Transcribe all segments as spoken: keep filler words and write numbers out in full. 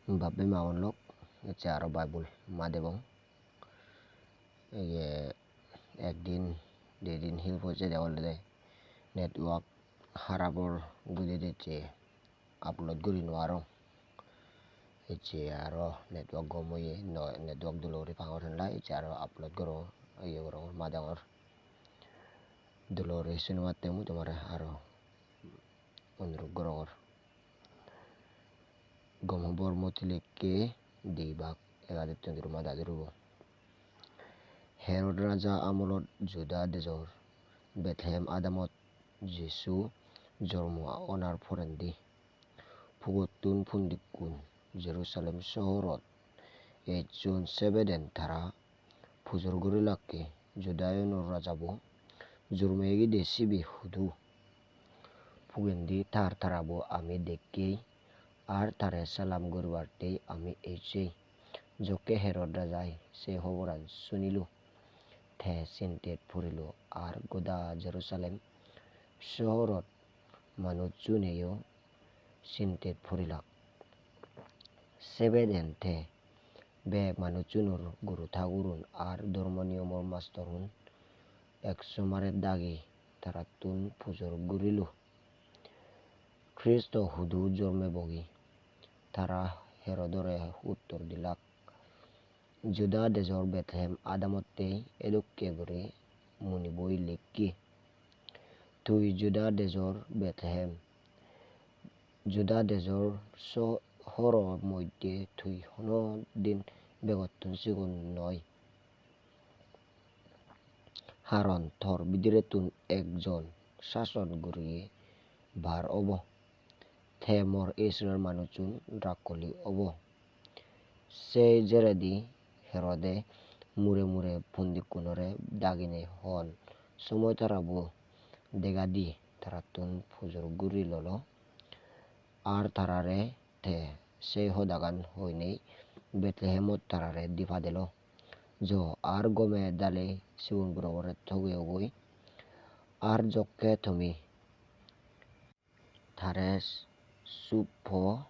Bap-bei ma-bon lok, ecche aro Bible ma debong. Ye ekdin, didin hi pojede olode network harap or guri ecche upload guri nw parong. Ecche aro network gom oye, no, network dol guri pangor henlai, ecche aro upload gorong, ye gorongor, ma dangor. Dol guri sinibatte mui tomare aro onurot gorongor. Gom hobor mot likke di bak egadettun duri mada duribo. Herod raja amolot Juda dejor Bethlehem adamot Jisu jormo onar porendi pugottun pundikkun Jerusalem sohorot ejjon, sebeden tara pujor gurilakke. Judaunor rajabo jurmeyegide sibe hudu? Pugendi tar tarabo ami dekkei, ar tare salam guribattei ami ejjei. Jokke Herod rajai se hoboran sunilo, te sintet purilo, ar goda Jerusalem sohorot manucchuneyo sintet purilak. Sebeden te bek manucchunor guru tagurun ar dhormo niyomor mastorun ek somare dagi tarattun pujor gurilo. Kristo hudu jormebogi? Tara Herodore uttor dilak, Juda dejor Bethlehem adamottei edokke guri muni boi likki. Tui Juda dejor Bethlehem, Juda dejor sohoro moddhe tui hono din begottun sigon noi. Haron tor bidirettun ekjon sason guriye bar obo. Te mor Israel manucchun rakkoli obo. Sei jeredi Herode mure mure pondikkunore dagine hon somoi tarabo dega di tarattun pujor guri lolo. Ar tarare te sei hodagan hoinei Bethlehemot tarare di padelo. Jo, ar gome dale sigon gurobore togeyogoi. Ar jokke tumi tare sup po,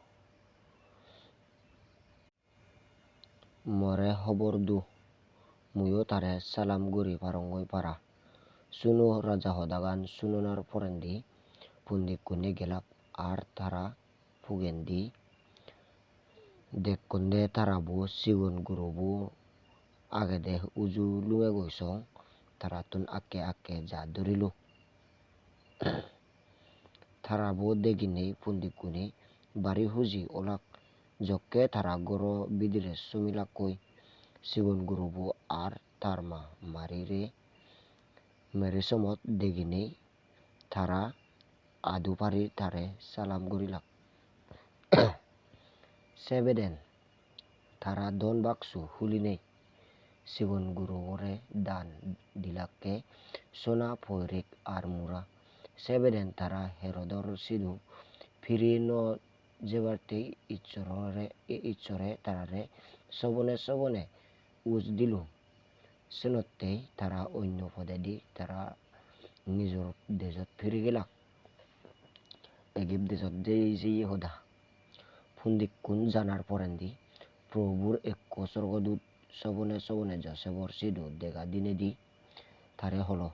more hobor du, muiyo tare salam guri parongoi para. Suno, raja hodagan sunonar porendi pondikkune gelak, ar tara pugendi dekkonde tarabo sigon gurobo agede uju lungegoi song, tarattun akke akke ja durilo. Tarabo deginei pondikkune bari huji olak. Jokke tara goro bidire somilakkoi, sigon gurobo ar tar ma Marire, Mary somot deginei tara adu pari tare salam gurilak. Sebeden tara dhon baksu hulinei sigon gurobore dan dilakke, sona, poirik ar mura. Sebeden tara Herodor sidu phiri no jebatte Issorore, Issore tarare sobone sobone uj dilo. Senottei tara onno podedi tara nijor dejot phiri gelak. Egip dejot jeye jeye hoda. Pondikkun janar porendi Probur ekko sorgodut sobone sobone Josebor sidu dega dinedi tare holo,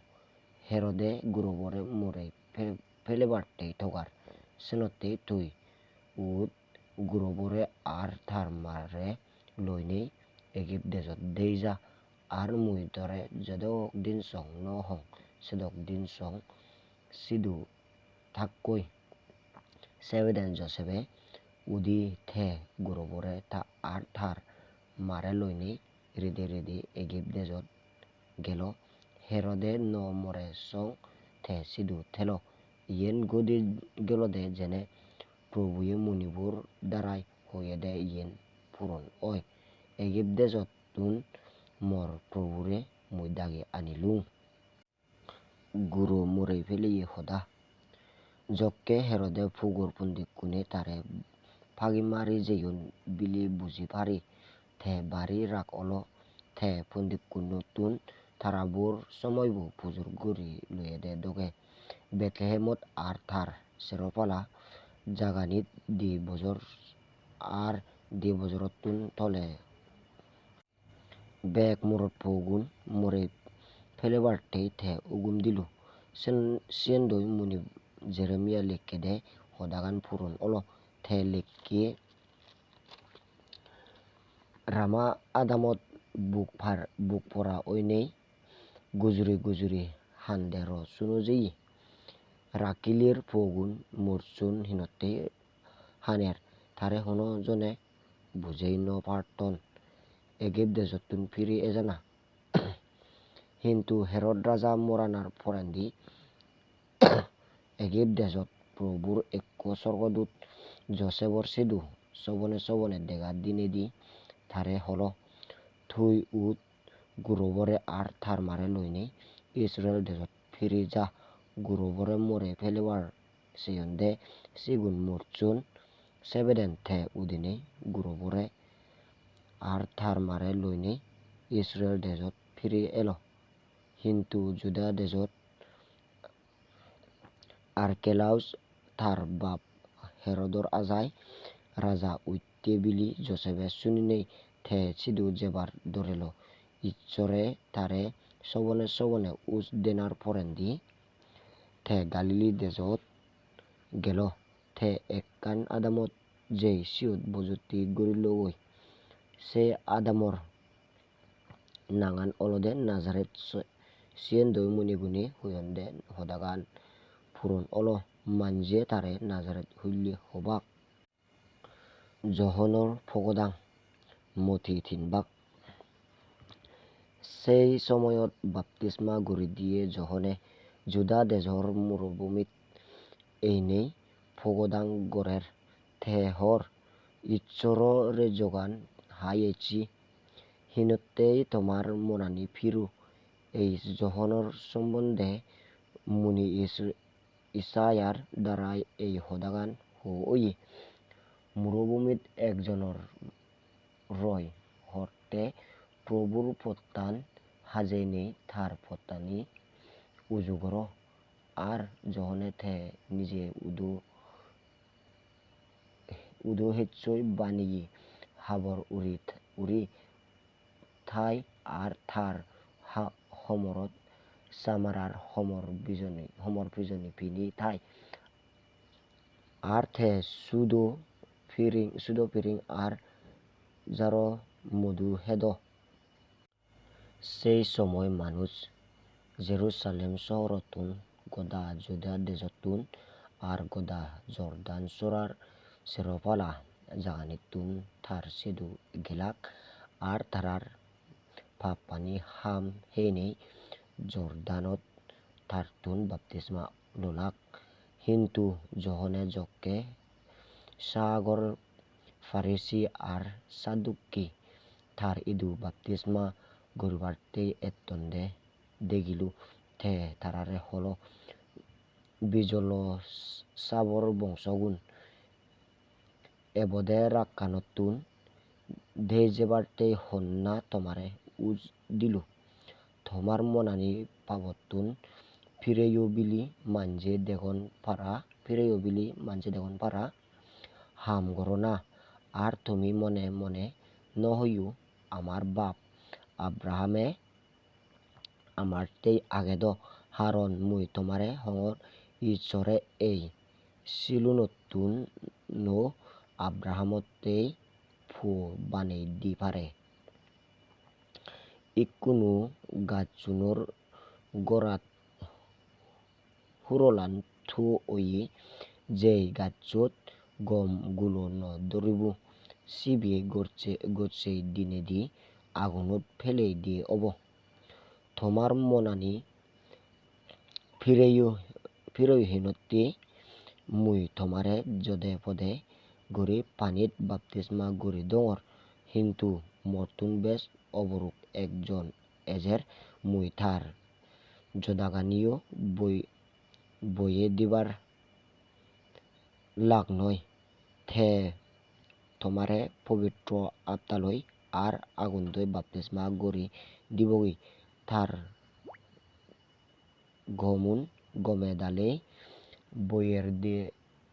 Herode gurobore murei pe-, pelebattei togar. Senottei tui ud gurobore ar tar mare loinei Egip dejot dei ja, ar mui tore jedok din song no hong, sedok din song sidu takkoi. Sebeden Josebe udi te gurobore ta ar tar mare loinei ride ride Egip dejot gelo. Herode no more song te sidu telo. Iyen godi gelode jene Probuye munibor darai hoyede iyen puron oi. Egip dejottun mor Probure mui dagi anilung. Guro murei peleye hoda. Jokke Herode pugor pondikkune tare pagi mari jeyon bili buji pari, te bari rag olo. Te pondikkunottun tarabor somoibo pujor guri loyede doge. Bethlehemot ar tar sero pala jaganit di bojor ar di bojorottun tole bek morot pogun more pelebattei te ugum dilo. Sen-, siyendoi muni Jeremiah lekkede hodagan puron olo. Te lekke, Rama adamot buk par-, buk pora oinei gujuri gujuri hande ro suno jeye. Rakilir pogun morsun hinottei haner, tare hono jone bujei no parton Ejip dejottun phiri ejana. Hintu Herod raja moranar porendi Ejip dejot Probur ekko sorgodut Josebor sidu sobone sobone dega dinedi tare holo, "Tui ut, gurobore ar tar mare loinei Israel dejot phiri ja. Gurobore more pelebar seyonde sigun morsun sebeden te udinei gurobore ar tar mare loinei Israel dejot phiri elo." Hintu Juda dejot Arkelaus tar bap Herodor ajai raja utte bili Josebe suninei te sidu jebar dorelo. Issore tare sobone sobone us denar porendi te Galili dejot gelo. Te ekkan adamot jei siyot bojotti gorilogoi. Se adamor nangan olode Najaret. Se-, siyendoi muni guni hoyonde hodagan puron olo, manje tare Najaret hulle hobak. Johonor pogodang moti tin bak. Sei somoyot baptisma guri diye Johone Juda dejor murubumit einei pogodang gorer, te hor, "Issoro rejogan hai ecchi, hinottei tomar monani phiru? Ei Johonor sombonde muni Is-, Isaiar darai ei hodagan ho oye, 'Murubumit ekjonor roi horte Probur pottan hajeinei tar pottani uju goro.' Ar Johone te nije udo, udo hessoi baneye habor uri, uri thai, ar tar ha-, homorot samarar homor bijoni, homor pijoni pini thai. Ar te sudo piring, sudo piring ar jaro mudu hedo." Sei somoi manuj Jerusalem sohorottun, goda Juda dejottun, ar goda Jordan sorar sero pala jaganittun tar sidu gelak, ar tarar pappani ham heinei Jordanot tartun baptisma lolak. Hintu Johone jokke sagor Pharisi ar Sadduki tar idu baptisma guribattei ettonde degilo, te tarare holo, "Bijolo sabor bongsogun, ebode rakkanottun dhei jebattei honna tomare uj dilo? Tomar monani pabottun phireyo bili manje degon para, phireyo bili manje degon para ham gorona. Ar tumi mone mone no hoyo, 'Amar bap Abrahame amattei agedo,' haron mui tomare hongor, Issore ei silunottun no Abrahamottei puo banei di pare. Ikkunu gajchunor gorat hurolan thuo oye, jei gajchot gom gulo no dhoribo, sibe gocche, gocche dinedi agunot pelei diye obo. Tomar monani phireyo, phireyo hinotte mui tomare jode pode guri panit baptisma guri dongor, hintu mottun bej oboruk ekjon ejer, mui tar jodaganiyo boi-, boiye dibar lak noi. Te tomare Pobitro Attaloi ar agundoi baptisma guri dibogi. Tar gomun gome dale boiyer di-,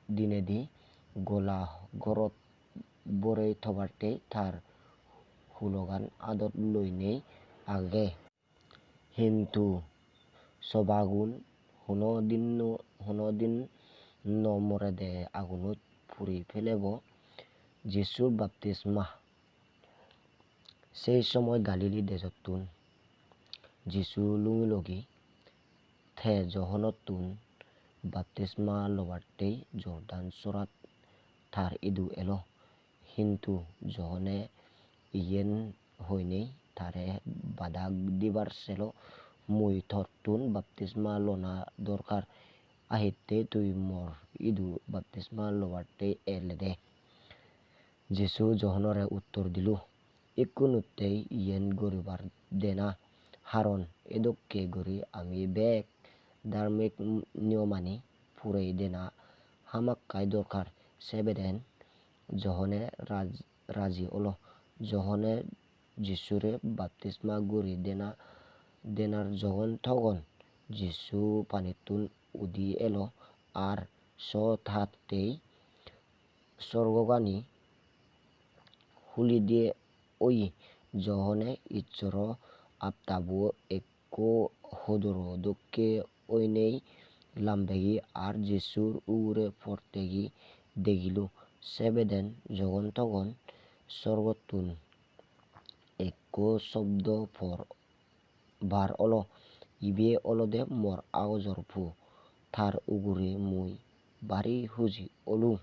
dinedi gola gorot borei tobattei tar hulogan adot loinei age. Hintu sobagun hono dinno, hono din no morede agunot puri pelebo. Jisur baptisma. Sei somoi Galili dejottun Jisu lungilogi te Johonottun baptisma lobattei Jordan sorat tar idu elo. Hintu Johone iyen hoinei tare badak dibar selo, "Mui tottun baptisma lona dorkar, ahittei tui mor idu baptisma lobattei elede?" Jisu Johonore uttor dilo, "Ikkunuttei iyen guribar dena, haron edokke guri ami bek dharmik niyomani purei dena hamakkai dorkar." Sebeden Johone raj-, raji olo. Johone Jisure baptisma guri dena, denar jogon togon Jisu panittun udi elo, ar sot hattei sorgogani huli diye oye. Johone Issoro aptabo ekko hodoro dokke oinei lambegi ar Jisur ugure portegi degilo. Sebeden jogon togon sorgottun ekko sobdo por bar olo, "Ibe olode mor agojor pu, tar ugure mui bari huji olung."